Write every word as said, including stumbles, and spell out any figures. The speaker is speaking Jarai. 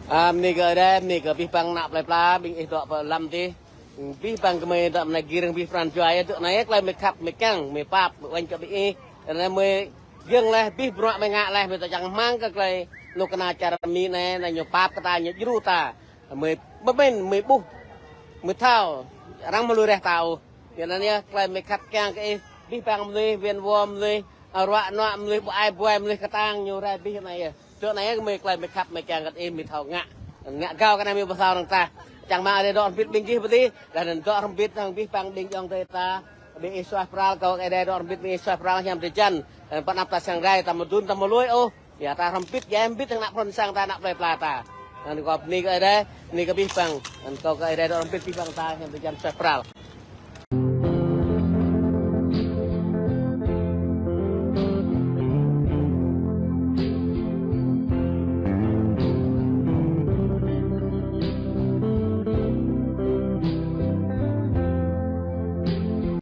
A, bơni kơ Ơi Adai, bơni kơ abih bang ană plei pla, ƀing ih dŏ pơ lăm adih. Abih bang gơmơi dŏ mơnai gir, abih pran jua, dŏ anai, tơlơi mơi khăp, mơi kiăng, mơi pap, mơi uañ kơ ƀing ih. Anai mơi giŏng laih, abih bruă mơi ngă laih, mơi dŏ čang rơmang kơ tơlơi anŏ kơna čar Mi anai, anai ñu pap kơ ta, ñu djru ta. Mơi pơmĭn, mơi ƀuh, mơi thâo, arăng mơlui reh ta ôh. Yua anŭn yơh, tơlơi mơi khăp kiăng kơ ih, abih bang mơnuih, win wo mơnuih, a, ruă nuă mơnuih, ƀu ai ƀuai mơnuih kơtang ñu rai abih anai yơh. Dŏ anai yơh gơmơi tơlơi mơi khăp mơi kiăng kơ ih, mơi thâo ngă. Ngă gao kơ anai mơi ƀu thâo arăng tah. Čang rơmang Ơi Adai dŏ hrŏm hơbĭt ƀing gih pơ adih, laih anŭn dŏ hrŏm hơbĭt hăng abih bang ƀing ayŏng adơi ta. Ƀing ih suaih pral, kâo kơ Ơi Adai dŏ hrŏm hơbĭt ƀing ih suaih pral hiam drơi jăn. Laih anŭn pơ anăp ta sang rai, ta mơdun, ta mơlui ôh. Yua ta hrŏm hơbĭt, djai hrŏm hơbĭt hăng ană phŭn sang ta, ană plei pla ta. Anŭn kâo bơni kơ Ơi Adai, bơni kơ abih bang. Anŭn kâo kơ Ơi Adai dŏ hrŏm hơbĭt abih bang ta hiam drơi jăn suaih pral.